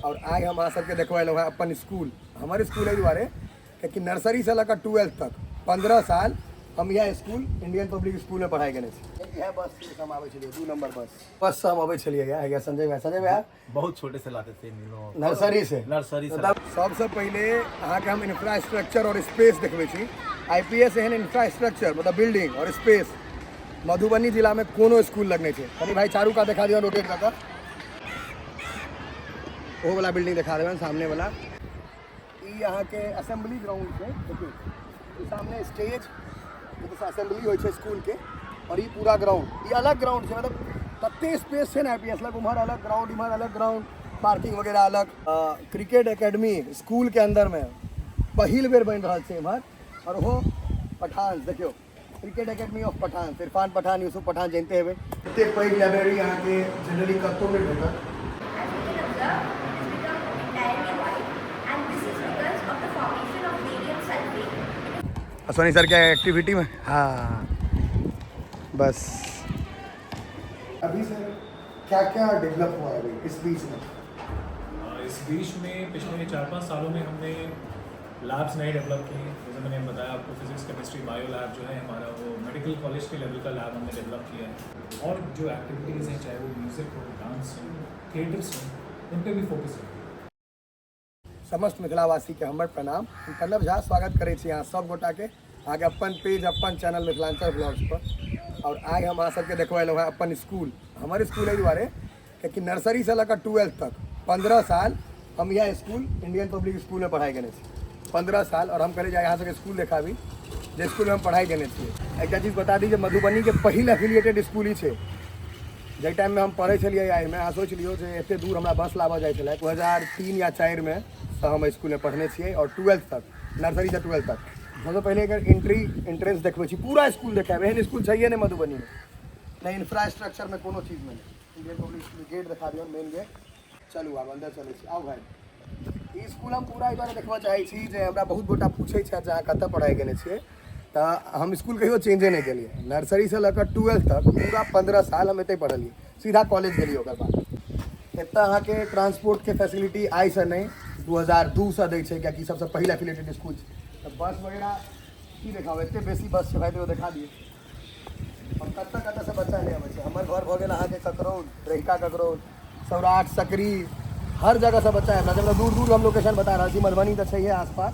और आइ हम अहाँ सबके देखबै एलहुँ हेँ अपन स्कूल। हमर स्कूल एहि दुआरे कियाकि नर्सरीसँ लऽ कऽ ट्वेल्थ तक 15 साल हम इएह स्कूल इंडियन पब्लिक स्कूलमे पढ़ाइ केने छी। इएह बस हम आबै छलियै, 2 नंबर बस, बससँ हम अबै छलियै। इएह संजय भाई, संजय भैया बहुत छोटे से लाते थे इन लोगों को। नर्सरी से? नर्सरी से। सबसे पहले अहाँके हम इंफ्रास्ट्रक्चर और स्पेस देखबै छी। आईपीएस एहन इंफ्रास्ट्रक्चर मतलब बिल्डिंग और स्पेस मधुबनी जिलामे कोनो स्कूल लग नहि छै। कनि भाई चारू कात देखा दियौ, रोटेट कऽ कऽ ओहो वाला बिल्डिंग देखा देबनि सामने वाला। ई अहाँके असेंबली ग्राउंड छै, देखियौ ई सामने स्टेज जतऽसँ असेंबली होइ छै स्कूलके, और ई पूरा ग्राउंड, ई अलग ग्राउंड छै, मतलब तते स्पेस छै ने आईपीएस लग, उम्हर अलग ग्राउंड, इम्हर अलग ग्राउंड, पार्किंग वगैरह अलग। क्रिकेट एकेडमी स्कूल के अंदर में पहिल बेर बनि रहल छै इम्हर, और ओहो पठान। देखियौ cricket academy of Pathan, Irfan Pathan, Yusuf Pathan जानते हेबै। एते पैघ लाइब्रेरी अहाँके जनरली कतहु नहि भेटत। As we can observe, it has become entirely white, and this is because of the formation of barium sulfate. It is Ashwani sir के एक्टिविटी में, हाँ बस। अभी सर क्या क्या डेवलप हुआ है अभी इस बीच में? इस बीच में पिछले 4-5 सालों में हमने लैब्स नए डेवलप किए। जैसे मैंने बताया आपको, फिजिक्स, केमिस्ट्री, बायो लैब जो है हमारा, वो मेडिकल कॉलेज के लेवल का लैब हमने डेवलप किया है। और जो एक्टिविटीज़ हैं, चाहे वो म्यूज़िक हो, डांस हो, थिएटर्स हो, उन पर भी फोकस है। समस्त मिथिलावासी के हमर प्रणाम। हम प्रणव झा स्वागत करै छी अहाँ सब गोटा के अहाँके अपन पेज, अपन चैनल मिथिलांचल ब्लॉग्स पर। और आइ हम अहाँ सबके देखबै एलहुँ हेँ अपन स्कूल। हमर स्कूल एहि दुआरे कियाकि नर्सरीसँ लऽ कऽ ट्वेल्थ तक 15 साल हम इएह स्कूल इंडियन पब्लिक स्कूलमे पढ़ाइ केने छी, 15 साल। और हम कहलियै जे अहाँ सबके स्कूल देखाबी जे स्कूलमे हम पढ़ाइ केने छियै। एकटा चीज बता दी जे मधुबनीके पहिल एफिलिएटेड स्कूल ई छै। जाहि टाइममे हम पढ़ै छलियै एहिमे, अहाँ सोचि लियौ जे एतेक दूर हमरा बस लाबऽ जाइ छलै। 2003 या 4मे सँ हम स्कूलमे पढ़ने छियै और ट्वेल्थ तक, नर्सरीसँ ट्वेल्थ तक। सबसँ पहिले एकर एंट्रेंस देखबै छी, पूरा स्कूल देखायब। एहन स्कूल छैहे नहि मधुबनीमे, नहि इंफ्रास्ट्रक्चरमे, कोनो चीजमे नहि। इंडियन पब्लिक स्कूल गेट देखा दियौ, मेन गेट। चलू आब अन्दर चलै छी। आउ भाइ, ई स्कूल हम पूरा एहि दुआरे देखबऽ चाहै छी जे हमरा बहुत गोटा पूछै छथि जे अहाँ कतऽ पढ़ाइ केने छियै। तऽ हम स्कूल कहियो चेंजे नहि केलियै। नर्सरीसँ लऽ कऽ ट्वेल्थ तक पूरा 15 साल हम एतहि पढ़लियै, सीधा कॉलेज गेलियै। ओकर बाद एतऽ अहाँके ट्रांसपोर्टके फैसिलिटी आइसँ नहि, 2002सँ दै छै, कियाकि सबसँ पहिल एफिलिएटेड स्कूल छै। तऽ बस वगैरह की देखाउ, एते बेसी बस छै भाइ, तो देखा दियौ। हम कतऽ कतऽसँ बच्चा नहि अबै छै। हमर घर भऽ गेल अहाँके ककरौल, रहिका ककरौल, सौराठ, सकरी, हर जगहसँ बच्चा आबि रहल छै। मतलब दूर दूर हम लोकेशन बता रहल छी, मधुबनी तऽ छैहे आसपास,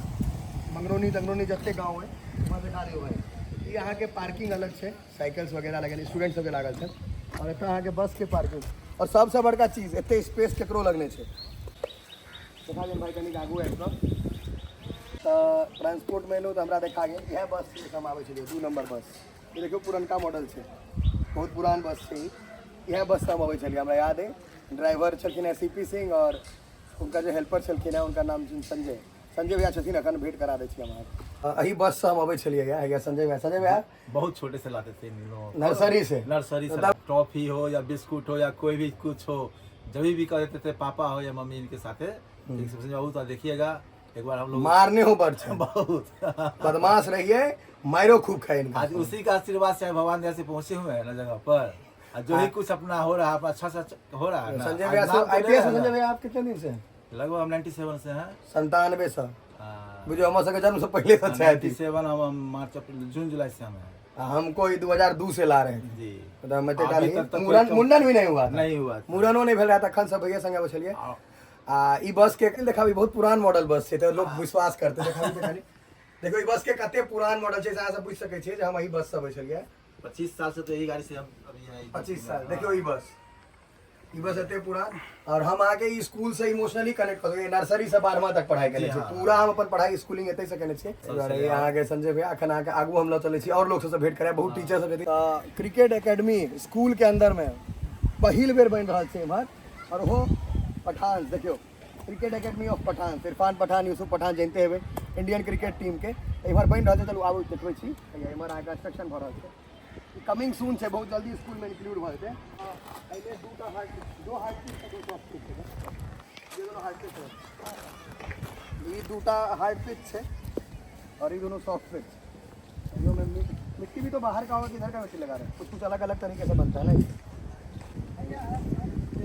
मंगरौनी तंगरौनी जते गाँव अइ उम्हर देखा दियौ भाइ। ई अहाँके पार्किंग अलग छै, साइकिल्स वगैरह लगल स्टूडेंट सबके लागल छै। और एतऽ अहाँके बसके पार्किंग, और सबसँ बड़का चीज एते स्पेस केकरो लग नहि छै। देखा दियौ भाइ कनिक आगू आबि कऽ। तऽ ट्रांसपोर्टमे एलहुँ तऽ हमरा देखा गेल इएह बस छै हम आबै छलियै, 2 नंबर बस। ई देखियौ पुरनका मॉडल छै, बहुत पुरान बस छै ई। इएह बससँ हम अबै छलियै, हमरा याद अइ। ड्राइवर छलखिन हेँ सी पी सिंह और हुनकर जे हेल्पर छलखिन हेँ हुनकर नाम छनि संजय। संजय भैया छथिन, एखन भेंट करा दै छी हम अहाँके। एहि बससँ हम अबै छलियै। इएह संजय भैया, संजय भैया बहुत छोटे से लाते थे इन लोगों को। नर्सरी से? नर्सरी से। टॉफी हो या बिस्कुट हो या कोई भी कुछ हो, जब भी कह देते थे पापा हो या मम्मी इनके साथे, एक सबसे बहुत देखिएगा एक बार हम लोग मारने हो बड़ छै। बहुत बदमाश रहिए, मारो खूब खाए इनका। आज उसी का आशीर्वाद से भगवान दया से पहुंचे हुए हैं ना जगह पर, और जो ही कुछ अपना हो रहा है, अपना अच्छा से अच्छा हो रहा है ना। संजय आज भैया नाम तो ले आईपीएस। रहे हैं संजय ना। भैया आप कितने दिन से हैं? लगभग हम 97 से हैं। 97 से? हाँ। बुझो हम सबके जन्म से पहले से छै। 97 हम मार्च अप्रैल जून जुलाई से हम हैं। हमको ई 2002 से ला रहे हैं जी। तो हम एते अभी तक तो मुड़न कोई मुंडन भी नहीं हुआ था। नहीं हुआ था। मुड़नो नहीं भेल रहा तखन सब भैया संगे आबै छलियै। आ ई बस के देखाबी, बहुत पुरान मॉडल बस छै तऽ लोग विश्वास करते। देखाबी देखाबी, देखो ई बस के कते पुरान मॉडल छै से अहाँ सब बुझि सकै छियै जे हम एहि बस से अबै छलियै। 25 साल से तो यही गाड़ी से हम अभी हैं। 25 साल। देखियौ ई बस, ई बस एते पुरान। और हम अहाँके ई स्कूल से इमोशनली कनेक्ट कऽ सकै। नर्सरी से 12वां तक पढ़ाइ केने जी, छी। हाँ। पूरा हम अपन पढ़ाइ स्कूलिंग एतै से केने छियै। एहि दुआरे ई अहाँके संजय भैया। एखन अहाँके आगू हम लऽ चलै छी और लोक सबसँ भेंट करायब, बहुत टीचर सब छथिन। तऽ क्रिकेट एकेडमी स्कूल के अंदर मे पहिल बेर बनि रहल छै एम्हर, और ओहो पठान। देखियौ cricket academy of Pathan, Irfan Pathan, Yusuf Pathan जानते हेबै इंडियन क्रिकेट टीम के, एम्हर बनि रहल छै। चलू आबू देखबै छी। एम्हर अहाँके कंस्ट्रक्शन भऽ रहल छै, कमिंग सून छै, बहुत जल्दी स्कूल में इंक्लूड भऽ जेतै। एहिमे दूटा हार्ड, दो हार्ड पिच, दो सॉफ्ट पिच छै, ये दोनों हार्ड पिच है, ई दूटा हार्ड पिच छै और ई दोनों सॉफ्ट पिच। इहो में मिट्टी भी तो बाहर का होगा कि इधर का मिट्टी लगा रहे हैं? कुछ कुछ अलग अलग तरीके से बनता है ना ये।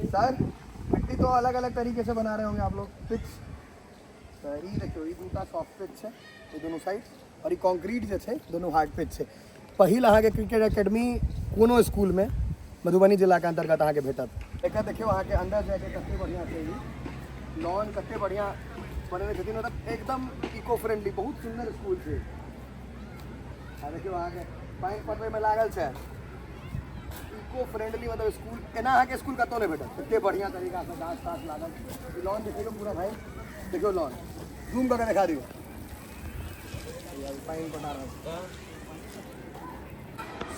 सर मिट्टी अभी तो अलग अलग तरीके से बना रहे होंगे आप लोग पिच। तऽ ई देखियौ, ई दूटा सॉफ्ट पिच छै ई दुनू साइड, और ई कंक्रीट जे छै दुनू हार्ड पिच छै। पहिल अहाँके क्रिकेट एकेडमी कोनो स्कूलमे मधुबनी जिलाके अन्तर्गत अहाँके भेटत। एकर देखियौ अहाँके अन्दर जाके कते बढ़िआँ छै, ई लॉन कते बढ़िआँ बनेने छथिन, मतलब एकदम इको फ्रेंडली, बहुत सुन्दर स्कूल छै। आ देखियौ अहाँके पानि पटबैमे लागल छै। इको फ्रेंडली मतलब स्कूल, एना अहाँके स्कूल कतहु नहि भेटत, एते बढ़िआँ तरीकासँ गाछ ताछ लागल। ई लॉन देखियौ पूरा भाइ, देखियौ लॉन जूम कऽ के देखा दियौ। पानि पटा रहल छै।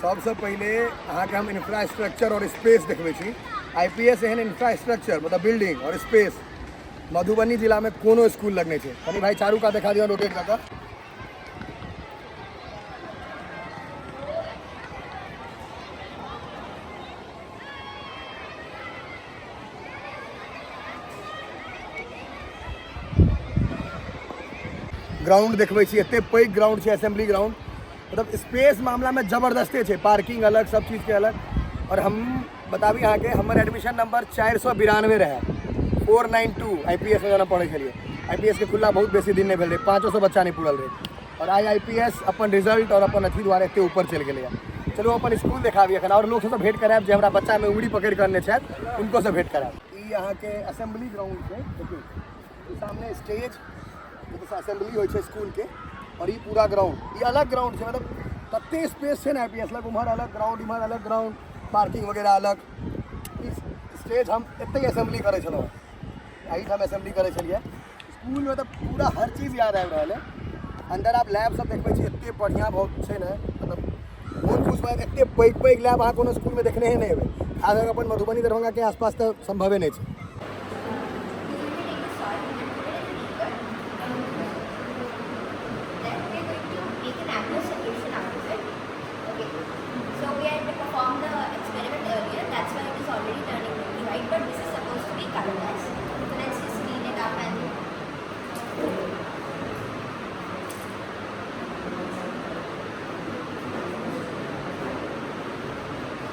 सबसँ पहिले अहाँके हम इंफ्रास्ट्रक्चर और स्पेस देखबै छी। आईपीएस एहन इंफ्रास्ट्रक्चर मतलब बिल्डिंग और स्पेस मधुबनी जिलामे कोनो स्कूल लग नहि छै। कनि भाइ चारू कात देखा दियौ रोटेट कऽ कऽ। ग्राउंड देखबै छी, एते पैघ ग्राउंड छै, असेंबली ग्राउंड, मतलब स्पेस मामलामे जबरदस्ते छै, पार्किंग अलग, सब चीजके अलग। और हम बताबी अहाँके, हमर एडमिशन नंबर 492 रहै, 492 आईपीएस में जब पढ़ै छलियै। आईपीएस के खुलला बहुत बेसी दिन नहि भेल रहै, 500 बच्चा नहि पूरल रहै, और आइ आईपीएस अपन रिजल्ट और अपन अथी द्वारे एते ऊपर चलि गेलैए। चलू अपन स्कूल देखाबी एखन, और लोक सबसँ भेंट करायब, जे हमरा बच्चामे उंगली पकड़ि कऽ अनने छथि हुनको भेंट करायब। ई अहाँके असेंबली ग्राउंड छै, देखियौ ई सामने स्टेज असेंबली होइ छै स्कूल के, और ई पूरा ग्राउंड, ई अलग ग्राउंड छै, मतलब तते स्पेस छै ने आईपीएस लग, उम्हर अलग ग्राउंड, इम्हर अलग ग्राउंड, पार्किंग वगैरह अलग। ई स्टेज हम एतहि असेंबली करै छलहुँ, एहिठाम असेंबली करै छलियै स्कूलमे। तऽ पूरा हर चीज याद आबि रहल है। अंदर आप लैब सब देखबै छी, एते बढ़िआँ बहुत छै ने, मतलब मोन खुश भऽ जायत। एते पैघ पैघ लैब अहाँ कोनो स्कूलमे देखने ही नहि हेबै, खास कऽ अपन मधुबनी दरभंगाके आसपास तऽ सम्भवे नहि छै। We're going to take the salt and put it in the beaker. Then we are going to make an aqueous solution out of it. Okay. So we had performed the experiment earlier. That's why it is already turning milky white. But this is supposed to be colorless. So let's just clean it up and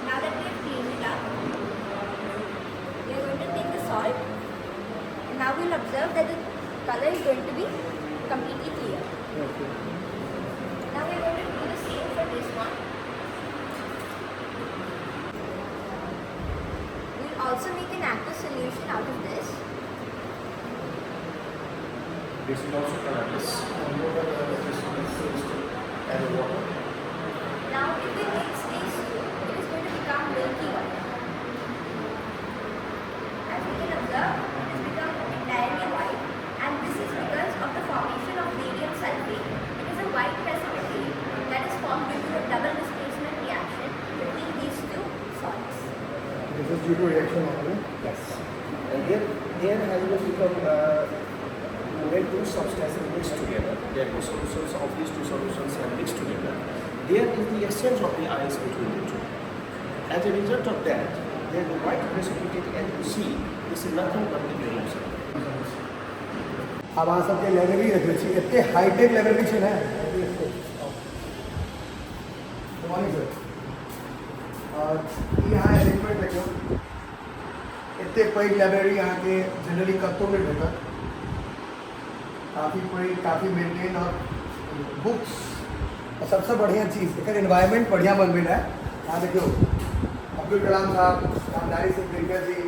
now that we have cleaned it up, we are going to take the salt. And now we will observe that the color is going to be completely clear. Now we are going to do the same for this one. We will also make an aqueous solution out of this. This is also colorless. Add the water. Now if we mix these two, it is going to become milky white. As we can observe, it has become entirely white, and this is because of the formation of barium sulfate. It is a white precipitate that is formed due to a double displacement reaction between these two salts. This is due to reaction only. Yes. And there has been become when two substances mix together, there are solutions of these two solutions are mixed together. There is the exchange of the ions between the two. As a result of that, there the white precipitate, as you see, this is nothing but the barium sulfate. आब अहाँ सबके library देखबै छी, एते hi tech library छै ने। Good morning sir. और ई अहाँ अरेंजमेंट देखियौ, एते पैघ लाइब्रेरी अहाँके जनरली कतहु नहि भेटत। काफ़ी पैघ, काफ़ी मेंटेन और बुक्स, और सबसे बढ़िया चीज़ एकर एनवायरमेंट बढ़िया बनबै लए। अहाँ देखियौ अब्दुल कलाम साहब, रामधारी सिंह दिनकर जी,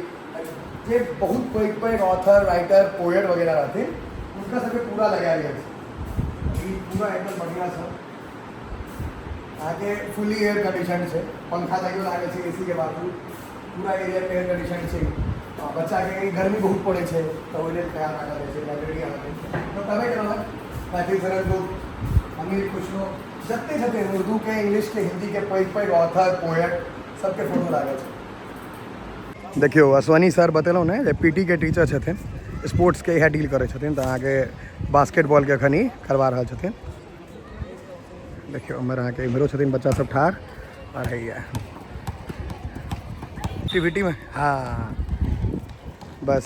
जे बहुत पैघ पैघ ऑथर, राइटर, पोएट वगैरह रहथिन, हुनका सबके पूरा लगायल गेल छै। ई पूरा एकदम बढ़िआँसँ अहाँके फुली एयर कंडीशन छै, पंखा तैयो लागल छै एसी के बावजूद, पूरा एरिया एयर कंडीशन छै। आ बच्चाके गर्मी बहुत पड़ै छै तऽ ओहि लेल तैयार राखल जाइ छै लाइब्रेरी अहाँके। तऽ कहबे केलहुँ हँ, मैथिली शरण गुप्त, अमीर खुसरो, जते छथिन उर्दूके, इंग्लिशके, हिन्दीके पैघ पैघ ऑथर, पोएट सबके फोटो लागल छै। देखियौ अश्वनी सर बतेलहुँ ने जे पीटी के टीचर छथिन, स्पोर्ट्सके इएह डील करै छथिन, तऽ अहाँके बास्केटबॉलके एखन ई करवा रहल छथिन। देखियौ एम्हर अहाँके इम्हरो छथिन बच्चा सब ठाढ़, और हैया एक्टिविटी में। हाँ बस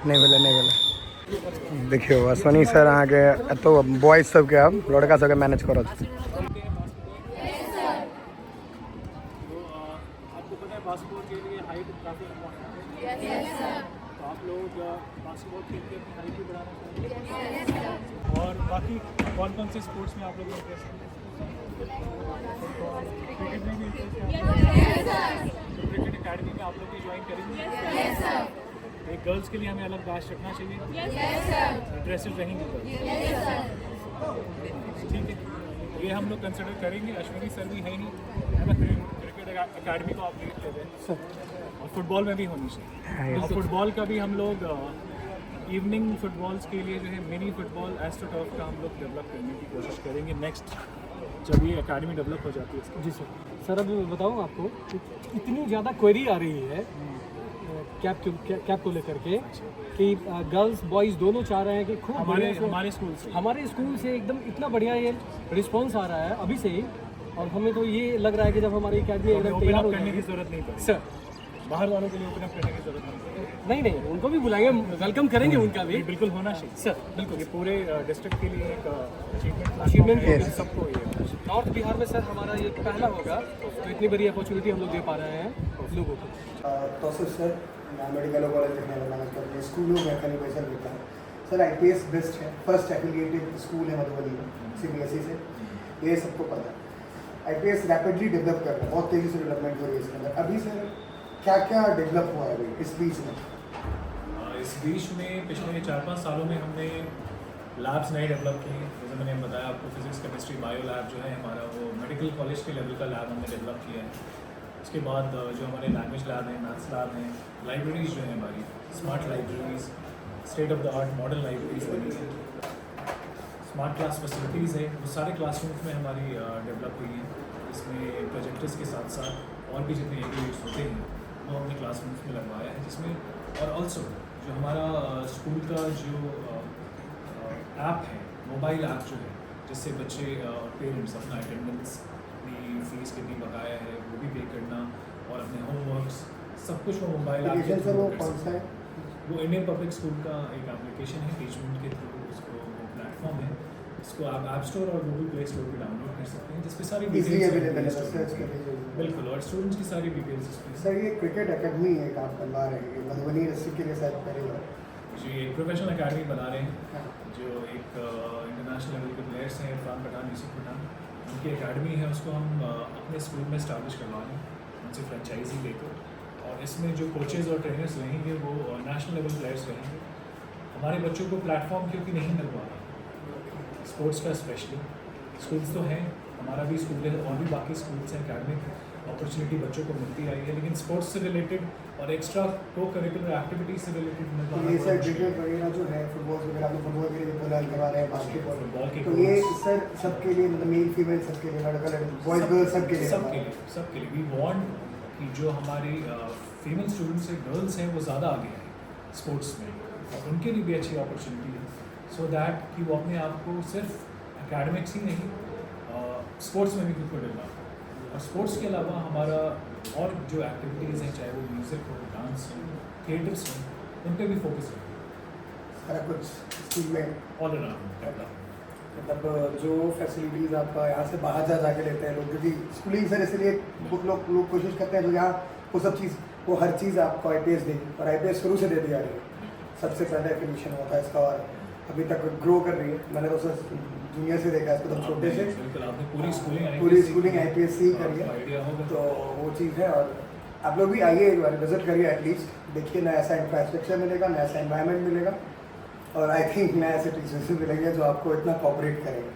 नहि भेलै, नहि भेलै। देखियौ अश्वनी सर अहाँके एतौ बॉयज सबके, आब लड़का सबके मैनेज करऽ छथिन। तो अब काफ़ी लंबा है। तो आप लोग बास्केटबॉल खेल के अपनी हाइट भी बढ़ाना चाहेंगे। और बाकी कौन कौन से स्पोर्ट्स में आप लोग इंटरेस्ट है? क्रिकेट में भी इंटरेस्ट है? तो क्रिकेट अकेडमी में आप लोग भी ज्वाइन करेंगे? एक गर्ल्स के लिए हमें अलग बैच रखना चाहिए। इंटरेस्टेड रहेंगे गर्ल्स? ठीक है, ये हम लोग कंसिडर करेंगे। अश्विनी सर भी है ही, है ना? क्रिकेट अकेडमी को आप लीड ले रहे हैं और फुटबॉल में भी होनी चाहिए। और फुटबॉल का भी हम लोग इवनिंग फुटबॉल्स के लिए जो है मिनी फुटबॉल एस्ट्रो टर्फ का हम लोग डेवलप करने की कोशिश करेंगे नेक्स्ट, जब ये अकेडमी डेवलप हो जाती है इसकी। जी सर। सर, अभी मैं बताऊँ आपको, इतनी ज़्यादा क्वेरी आ रही है कैप कैप को लेकर के कि गर्ल्स बॉयज़ दोनों चाह रहे हैं कि खूब हमारे बढ़िया से हमारे स्कूल से। हमारे स्कूल से एकदम इतना बढ़िया ये रिस्पॉन्स आ रहा है अभी से ही और हमें तो ये लग रहा है कि जब हमारी अकेडमी हमें एकदम ओपन तैयार अप हो करने की जाएगी। जरूरत नहीं पड़ेगी। सर। बाहर वालों के लिए ओपन अप करने की जरूरत नहीं पड़ेगी। नहीं नहीं, उनको भी बुलाएंगे, welcome करेंगे उनका भी। ये बिल्कुल होना चाहिए। सर, बिल्कुल। ये पूरे डिस्ट्रिक्ट के लिए एक अचीवमेंट Achievement है सबको ये। नॉर्थ बिहार में सर हमारा ये पहला होगा, तो इतनी बड़ी अपॉर्चुनिटी हम लोग दे पा रहे हैं लोगों को। तौसिफ सर, मैं मेडिकल कॉलेज देखने वाला हूँ। अपने स्कूलों में खाली पैसा मिलता है सर। आईपीएस बेस्ट है, फर्स्ट एफिलिएटेड स्कूल है मधुबनी में सीबीएसई से, ये सबको पता है। आईपीएस रैपिडली डेवलप कर रहा है, बहुत तेज़ी से डेवलपमेंट हो रही है इसके अंदर। अभी सर क्या क्या डेवलप हुआ है अभी इस बीच में? इस बीच में पिछले 4-5 सालों में हमने लैब्स नए डेवलप किए हैं। जैसे मैंने बताया आपको, फिजिक्स, केमिस्ट्री, बायो लैब जो है हमारा, वो मेडिकल कॉलेज के लेवल का लैब हमने डेवलप किया है। उसके बाद जो हमारे लैंग्वेज लैब है, मैथ्स लैब है, लाइब्रेरीज जो है हमारी, smart libraries, state of the art model libraries बनी है। स्मार्ट क्लास फैसिलिटीज़ है, वो सारे क्लासरूम्स में हमारी डेवलप हुई हैं। इसमें प्रोजेक्टर्स के साथ साथ और भी जितने एवी होते हैं, वो हमने क्लासरूम्स में लगवाया है, जिसमें और ऑल्सो जो हमारा स्कूल का जो ऐप है, मोबाइल ऐप जो है, जिससे बच्चे और पेरेंट्स अपना अटेंडेंस, अपनी फ़ीस कितनी बकाया है वो भी पे करना और अपने होमवर्क्स, सब कुछ वो मोबाइल ऐप के एप्लीकेशन सर थ्रू वो कर कौन सकते सा हैं। है? वो इंडियन पब्लिक स्कूल का एक एप्लीकेशन है, टीचमिंट के थ्रू उसको वो प्लेटफॉर्म है। इसको आप ऐप स्टोर और गूगल प्ले स्टोर पे डाउनलोड कर सकते हैं, जिसपे सारी इजीली डिटेल्स अवेलेबल है, सर्च कर लीजिए। बिल्कुल, और स्टूडेंट्स की सारी डिटेल्स उसमें। सर, ये क्रिकेट अकेडमी एक आप बनवा रहे हैं मधुबनी डिस्ट्रिक्ट के लिए, शायद पहली बार। जी, एक प्रोफेशनल अकेडमी बना रहे हैं। जो एक इंटरनेशनल लेवल के प्लेयर्स हैं, इरफान पठान, यूसुफ पठान, उनकी अकेडमी है। उसको हम अपने स्कूल में इस्टेब्लिश करवा रहे हैं उनसे फ्रेंचाइजी लेकर और इसमें जो कोचेज़ और ट्रेनर्स रहेंगे, वो नेशनल लेवल प्लेयर्स रहेंगे। हमारे बच्चों को प्लेटफॉर्म क्योंकि नहीं मिल पा रहा स्पोर्ट्स का, स्पेशली स्कूल्स तो हैं, हमारा भी स्कूल है और भी बाकी स्कूल्स हैं, अकेडमिक अपॉर्चुनिटी बच्चों को मिलती आई है, लेकिन स्पोर्ट्स से रिलेटेड और एक्स्ट्रा को करिकुलर एक्टिविटीज से रिलेटेड मिल तो पाना ये बड़ा सर मुश्किल है। क्रिकेट वगैरह जो है, फुटबॉल वगैरह, आप लोग फुटबॉल के लिए बोला करवा रहे हैं, बास्केटबॉल। फुटबॉल के तो ये courts। Sir सबके लिए, मतलब मेल फीमेल सबके लिए, लड़का लड़की, बॉयज गर्ल्स सबके लिए? सबके लिए, सबके लिए। We want कि जो हमारी फीमेल स्टूडेंट्स है, गर्ल्स हैं, वो ज़्यादा आगे आए स्पोर्ट्स में और उनके लिए भी अच्छी अपॉर्चुनिटी है, सो that कि वो अपने आप को सिर्फ एकेडमिक्स ही नहीं, स्पोर्ट्स में भी खुद को डेवलप करें। और स्पोर्ट्स के अलावा हमारा और जो एक्टिविटीज़ हैं, चाहे वो म्यूज़िक हो, डांस हो, थिएटर्स हो, उन पर भी फोकस रखें। सारा कुछ स्कूल में ऑल अराउंड डेवलप। मतलब जो फैसिलिटीज़ आप यहाँ से बाहर जा जाके लेते हैं लोग, क्योंकि स्कूलिंग सर इसलिए लोग लोग लोग कोशिश करते हैं जो यहाँ वो सब चीज़, वो हर चीज़ आपको आईपीएस देगी और आईपीएस शुरू से देती आ रही है। सबसे पहले एफिलिएशन हुआ था इसका और अभी तक ग्रो कर रही है। मैंने तो सर जूनियर से देखा है इसको, तो छोटे से। बिल्कुल, आपने पूरी स्कूलिंग पूरी स्कूलिंग आईपीएस से ही करी है। आइडिया होगा। तो वो चीज़ है और आप लोग भी आइए, एक बार विजिट करिए एटलीस्ट, देखिए। ना ऐसा इंफ्रास्ट्रक्चर मिलेगा, ना ऐसा एनवायरनमेंट मिलेगा और I think ना ऐसे टीचर्स भी मिलेंगे जो आपको इतना कोऑपरेट करेंगे।